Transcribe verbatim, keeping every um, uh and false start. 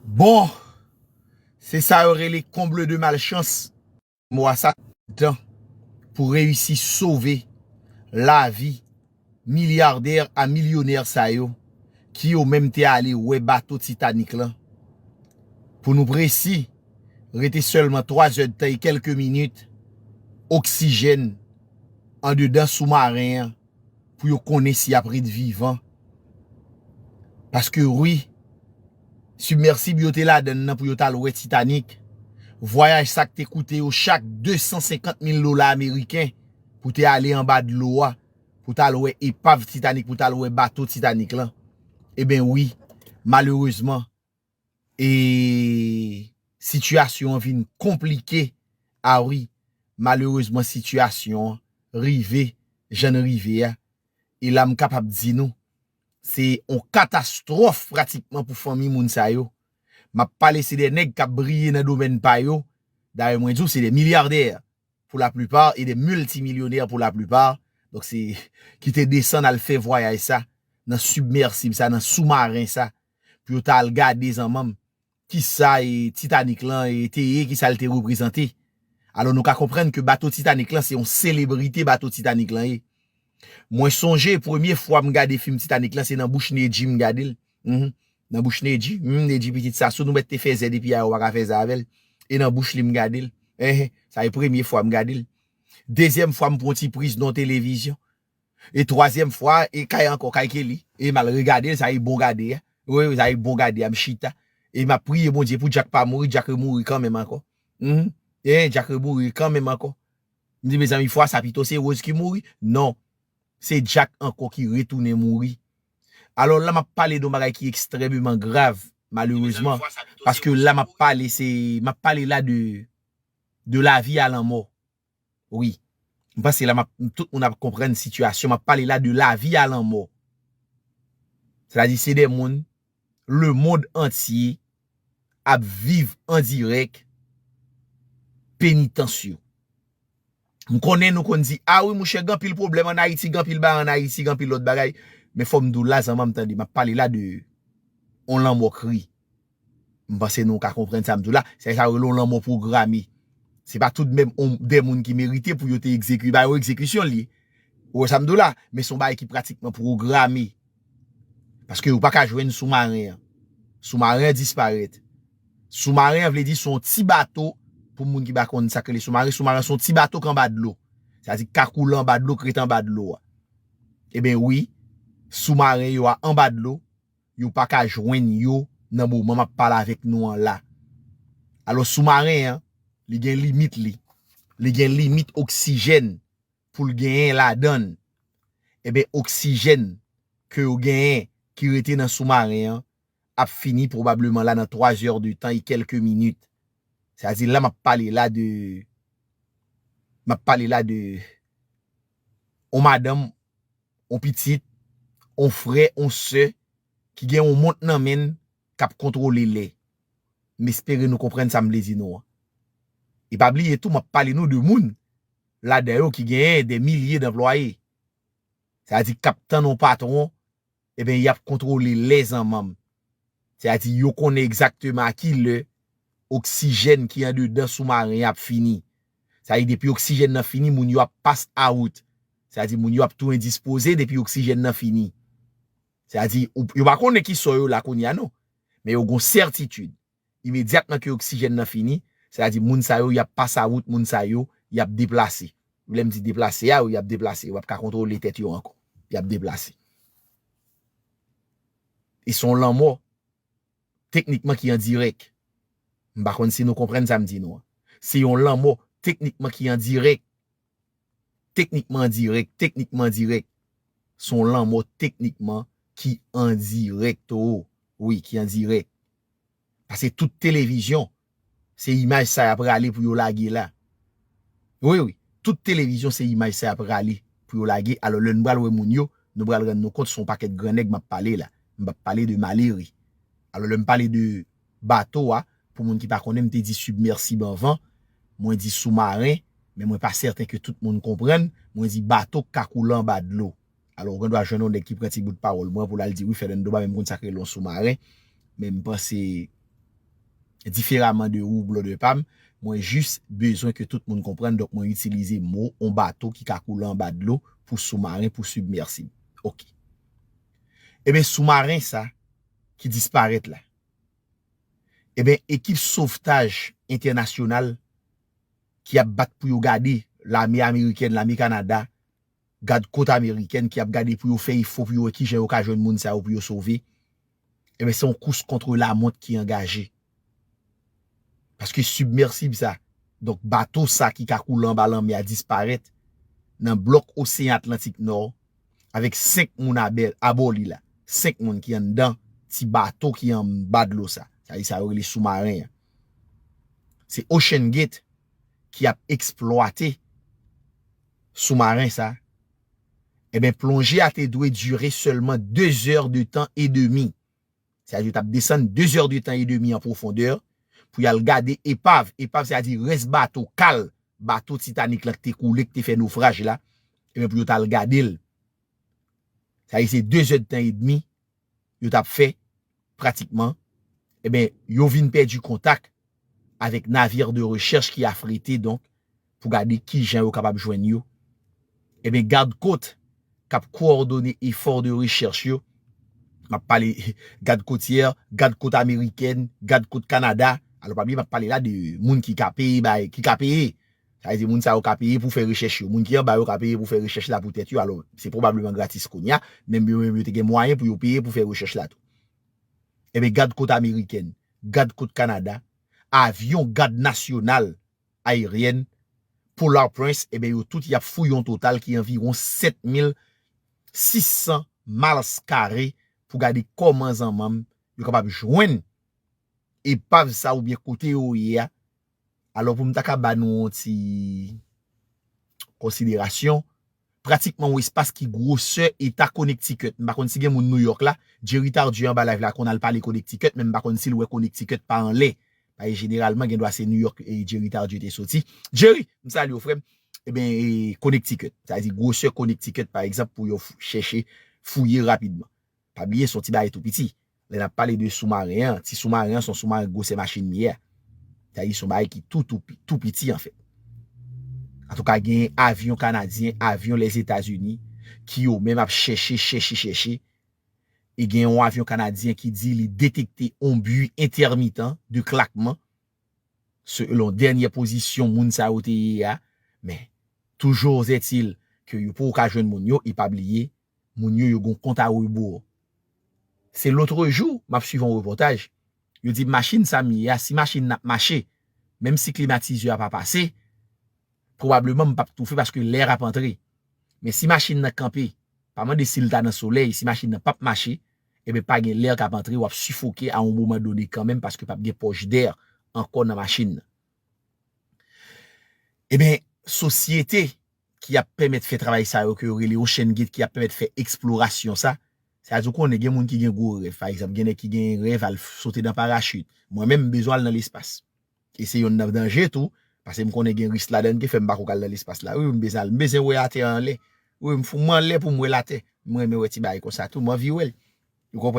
Bon, se sa yo rele comble de malchance. Mwa sa tan pou reyisi sove lavi milyardè a milyonè sa yo ki yo menm te ale wè bato Titanic lan. Pou nou presi, rete sèlman twa zè de tan e kèlke minit, oksijèn andedan soumaren an pou yo konnen si y ap ret vivan. Paske wi, sibmèsib yo te ladann nan pou yo t al wè Titanic, vwayaj sa k te koute yo chak de san senkant mil dola ameriken pou te ale anba dlo a, pou t al wè epav Titanic, pou t al wè bato Titanic lan. Eben wi, malerezman, e sitiyasyon an vin konplike. A wi, malerezman, sitiyasyon an rive jan l rive a. E la, m kapab di nou, se yon katastwòf pratikman pou fanmi moun sa yo. M ap pale, se de nèg k ap briye nan domèn pa yo. Dayè, mwen di w, se de milyardè pou laplipa e de miltimilyonè pou laplipa. Donk, se ki te desann al fè vwayaj sa nan sibmèsib sa, nan soumaren sa, pou yo ta al gade zanmanm kisa e Titanic lan e te ye, kisa l te reprezante. Alò, nou ka konprann ke bato Titanic lan se yon selebrite, bato Titanic lan ye. Mwen sonje premye fwa m gade fim Titanic lan, se nan bouch Nedji m gade l. Mhm. Nan bouch Nedji, hmm, Nedji pitit sa, sou nou mèt te fè zè depi a, ou pa ka fè zè avè l. E nan bouch li m gade l. Enhen, sa e premye fwa m gade l. Dezyèm fwa m pran ti priz nan televizyon. E twazyèm fwa, e kay ankò, kay Kelly. E m al regade l, sa e bon gade a. Wi, wi, sa e bon gade a, m chita. E m ap priye Bondye pou Jack pa mouri, Jack remouri kanmenm ankò. Mhm. E Jack remouri kanmenm ankò. M di, mezanmi, fwa sa pito se Rose ki mouri? Non. Se Jack ankò ki retounen mouri. Alò la, m ap pale de yon bagay ki ekstrèmeman grav, malerezman. Paske la, m ap pale, se, m ap pale la de, de lavi a lanmò. Wi. M panse la, m ap, tout moun ap konprann sitiyasyon. M ap pale la de lavi a lanmò. Sètadi, se de moun, lemonn antye ap viv an dirèk penitans yo. M konnen nou konn di, a wi, mouchè, gen anpil pwoblèm ann Ayiti, gen anpil bagay ann Ayiti, gen anpil lòt bagay. Men fò m di w la, zanmanm, tande, m ap pale la de yon lanmò kri. M panse nou ka konprann sa m di w la. Se sa yo rele yon lanmò pwograme. Se pa tout menm on, de moun ki merite pou yo te egzekite, ba yo egzekisyon li. Ou wè sa m di w la? Men se yon bagay ki pratikman pwograme. Paske yo pa ka jwenn soumaren an. Soumaren an disparèt. Soumaren an vle di se yon ti bato, pou moun ki pa konn sa k rele soumaren, soumaren se yon ti bato k anba dlo. Sa di k ka koule anba dlo, k ret anba dlo a. Eben wi, soumaren yo a anba dlo, yo pa ka jwenn yo nan moman m ap pale avèk nou an la. Alò, soumaren an, li gen limit li. Li gen limit oksijèn pou l genyen ladan l. Eben, oksijèn ke yo genyen ki rete nan soumaren an ap fini pwobableman la nan twa zè de tan e kèlke minit. Sa di la m ap pale la de, m ap pale la de on madanm, on pitit, on frè, on sè ki gen on mont nan men l k ap kontwole lè. M espere nou konprann sa m vle di nou an. E pa bliye tou, m ap pale nou de moun ladan yo ki genyen de milye d anplwaye. Sa di k ap tann on patwon, eben, y ap kontwole lè zanmanm. Sètadi, yo konnen egzakteman a ki lè oksijèn ki andedan soumaren an ap fini. Sètadi, depi oksijèn nan fini, moun yo ap pass out. Sètadi, moun yo ap tou endispoze depi oksijèn nan fini. Sètadi, ou- yo pa konnen ki sò yo la kounye a, non. Men yo gon sètitid. Imedyatman ke oksijèn nan fini, sètadi, moun sa yo, y ap pass out, moun sa yo, y ap deplase. Lè m di deplase a, wi, y ap deplase. Yo p ap ka kontwole tèt yo ankò. Y ap deplase. E se yon lanmò teknikman ki an dirèk. M pa konn si nou konprann sa m di nou an. Se yon lanmò teknikman ki an dirèk. Teknikman an dirèk, teknikman an dirèk. Se yon lanmò teknikman ki an dirèk, to. Wi, ki an dirèk. Paske tout televizyon, se imaj sa y ap rale pou yo lage la. Wi, wi. Tout televizyon, se imaj sa y ap rale pou yo lage. Alò, lè n pral wè moun yo, nou pral rann nou kont se yon pakèt gran nèg m ap pale la. M p ap pale de malere. Alò, lè m pale de bato a, pou moun ki pa konnen, m te di sibmèsib anvan, mwen di soumaren, men mwen pa sèten ke tout moun konprann, mwen di bato k ka koule anba dlo. Alò, ou gen dwa jwenn yon nèg ki pran ti bout pawòl mwen pou l al di, wi, Fernando pa menm konn sa k rele yon soumaren, men m panse Diferaman de ou, blòdè pa m, mwen jis bezwen ke tout moun konprann, donk mwen itilize mo on bato ki ka koule anba dlo pou soumaren, pou sibmèsib. Oke. Ebyen, soumaren sa ki disparèt la, ebyen, ekip sovtaj entènasyonal ki ap bat pou yo gade, lame amerikèn, lame Kanada, gad kot amerikèn ki ap gade pou yo fè efò pou yo wè kijan yo ka jwenn moun sa yo pou yo sove. Ebyen, se yon kous kont lamont ki angaje. Paske sibmèsib sa, donk bato sa ki ka koule anba lanmè a disparèt nan blòk Oseyan Atlantik Nò, avèk senk moun abè, abò li la. Senk moun ki anndan ti bato ki anba dlo sa. Sa di sa yo rele soumaren an. Se Ocean Gate ki ap eksplwate soumaren sa. Ebyen, plonje a te dwe dire sèlman de zè de tan e demi. Sa di yo t ap desann de zè de tan e demi an pwofondè pou y al gade epav. Epav, sa di rès bato, kal bato Titanic la ki te koule, ki te fè nofraj la. Ebyen, pou yo t al gade l. Sa di se de zè de tan e demi yo t ap fè, pratikman. Ebyen, yo vin pèdi kontak avèk navire de rechèch ki afrete, donk, pou gade kijan yo kapab jwenn yo. Ebyen, gad kot k ap kowòdone efò de rechèch yo. M ap pale gad kotyè, gad kot amerikèn, gad kot Kanada. Alò, pa bliye, m ap pale la de moun ki ka peye, bay, ki ka peye. Sa vle di, moun sa yo ka peye pou fè rechèch yo. Moun ki anba yo ka peye pou fè rechèch la pou tèt yo. Alò, se pwobableman gratis kounye a. Menm yo, menm yo te gen mwayen pou yo peye pou fè rechèch la tou. Ebyen, gad kot amerikèn, gad kot Kanada, avyon gad nasyonal ayeryèn, Polar Prince, ebyen, yo tout y ap fouye yon total ki anviwon sèt mil sis san miles kare pou gade kòman zanmanm yo kapab jwenn epav sa oubyen kote yo ye a. Alò, pou m ta ka ba nou yon ti konsiderasyon, pratikman yon espas ki gwosè eta Connecticut. M pa konn si gen moun New York la, Jerry Tardieu anba live la konn al pale Connecticut, men m pa konn si l wè Connecticut pa anlè. Paske jeneralman, gen dwa se New York e Jerry Tardieu te soti. Jerry, m salye w, frè m. Ebyen, e, Connecticut. Sa vle di gwosè Connecticut, pa egzanp, pou yo f- chèche fouye rapidman. Pa bliye, se yon ti bagay tou piti. Lè n ap pale de soumaren an, ti soumaren an, se yon soumaren gwosè machin li ye a. Sa vle di, se yon bagay ki tou, tou, pi- tou piti, anfèt. Antouka, gen avyon kanadyen, avyon Lèzetazini, ki yo menm ap chèche, chèche, chèche. E gen yon avyon kanadyen ki di li detekte yon bwi entèmitan de klakman, selon dènye pozisyon moun sa yo te ye a. Men, toujou est-il ke yo poko ka jwenn moun yo, e pa bliye, moun yo, yo gon kont a rebò. Se lotrejou, m ap swiv yon repòtaj. Yo di machin sa m ye a, si machin nan ap mache, menm si klimatizè a pa pase, pwobableman m p ap toufe paske lè a ap antre. Men si machin nan kanpe, pa mande si l ta nan solèy, si machin nan p ap mache, ebyen pa gen lè k ap antre, w ap sifoke a yon moman done kanmenm paske p ap gen pòch dè ankò nan machin nan. Ebyen, sosyete ki ap pèmèt fè travay sa yo ke yo rele Ocean Gate, ki ap pèmèt fè eksplorasyon sa, sa di w konnen gen moun ki gen gwo rèv. Pa egzanp, gen nèg ki gen rèv al sote nan parachit. Mwen menm, m bezwen al nan lespas. E se yonn nan danje tou, paske m konnen gen risk ladann ki fè m pa ko al nan lespas la. Wi, m bezwen al, m bezwen wè atè a anlè. Wi, m fou, m anlè pou m wè latè. M renmen wè ti bagay konsa tou, m anvi wè l. Ou konprann?